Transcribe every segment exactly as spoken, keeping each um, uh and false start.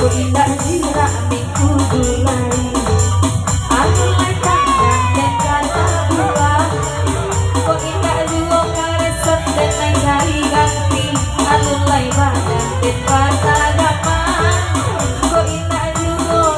Kok indak jirak minggu dulai, alun lai tanang den ka tabuang. Kok indak juo karesan den lai cari ganti, alun lai badan den patah gamang. Kok indak juo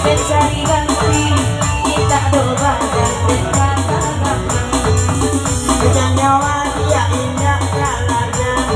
den cari ganti, indak doh badan den patah gamang. Jangan nyawa dia indak ka ladang.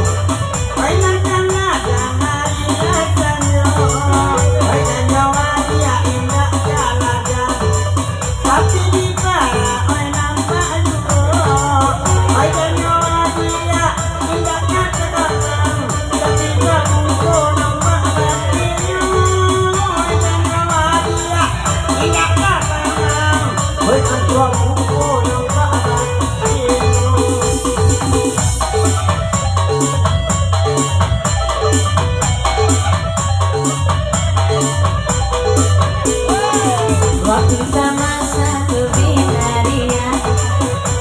Waktu tamasa tu binariah,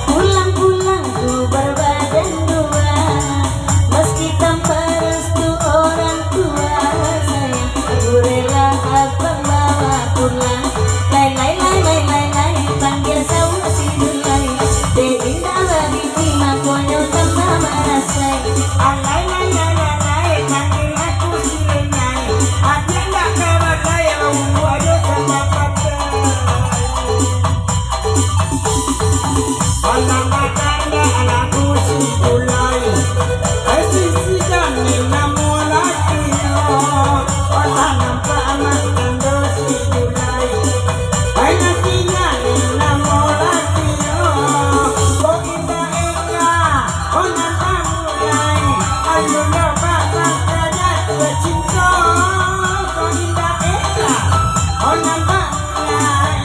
pulang-pulang tu berbadan dua. Meski tanpa restu orang tua, sayang, aku rela abang bawa pulang. Lai, lai, lai, lai, lai, lai, panggil sawa si Julai. Dek indak babini, makonyo tambah marasai. Alai, lai, lai, lai, lai, panggil aku si Lenai. Adiak ndak ka badai, awak ajo sama patai. Anak batanda lagu si Julai. Ai sisi jani namo lakinyo. Alah nampak anak tando si Julai. Ai nasi jani namo lakinyo. Kok indak eka, oh nan bamulai. Alun lo babangka jatuah cinto. Kok indak eka, oh nan bamulai.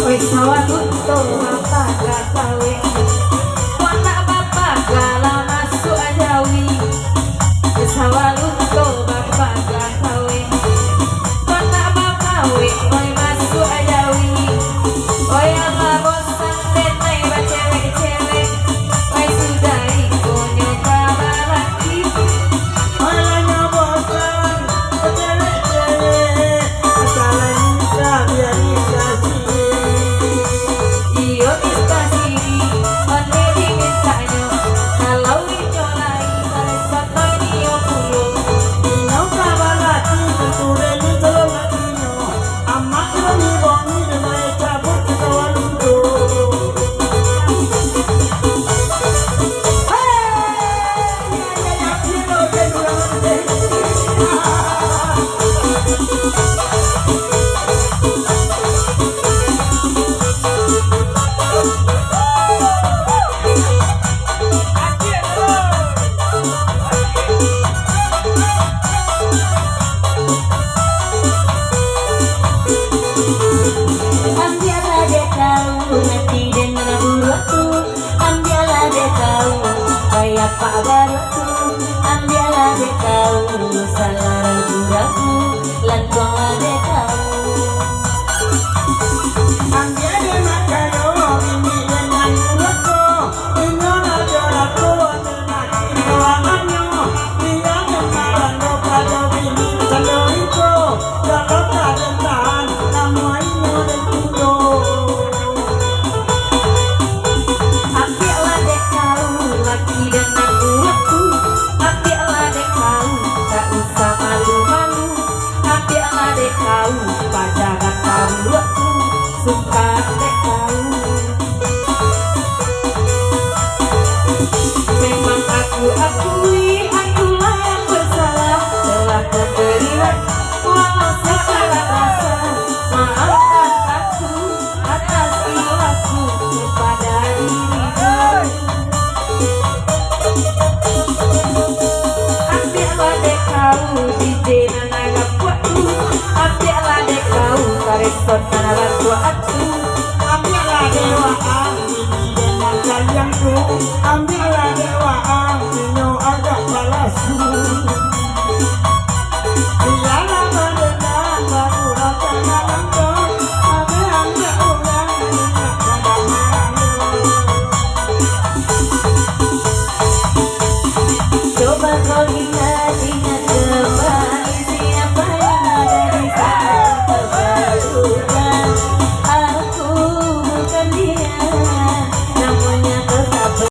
Oi, sawalu to bapaga sawek, watak bapaga lah masuak jawi. Sawalu to bapaga sawek, watak bakawek, oi, masuak jawi. Oi, alah bosan den ai bacewek-cewek, oi, sudahi ko nyo ka balaki. Oi, lah nyo bosan bacewek-cewek, asalan bisa biari sasiri. Iyo, bisa siri, ondeh dimintaknyo. Kalau inyo lai, barasatan iyo pulo. Inyo ka balaki, sasudah ni kalau lakinyo. Amak iyo ni bongi, dia naik cabut ke kawah lunto. Hei! Ambiaklah dek kau mati dengan buruak tu. Ambiaklah dek kau, bayapak baruak tu. Ambiaklah dek kau, salah ragu-ragu, lantuanglah dek kau. Ambiak dek mak kayo, bini dengan buruak ko, inyo rajo-rajo, ati mati bawahannyo, bia den marando pado bini sando iko, kalau ka den tahan, namuainyo den tudo. Ambiaklah dek kau, laki dan anak buruak tu. Ambiaklah dek kau, tak usah malu-malu. Ambiaklah dek kau, pajangan baruak tu. Sumpah dek kau. Memang aku akui, akulah yang bersalah, telah memberi walau secara kasar. Maafkan aku atas silapku kepada dirimu. Ambiaklah dek kau, D J nan agak kuat tu. Ambiaklah dek kau, kareso nan agak kuat tu. Ambiaklah dek wak, ah, ini dengan kalian. Ambiaklah dek waang, inyo agak palasu. Iyolah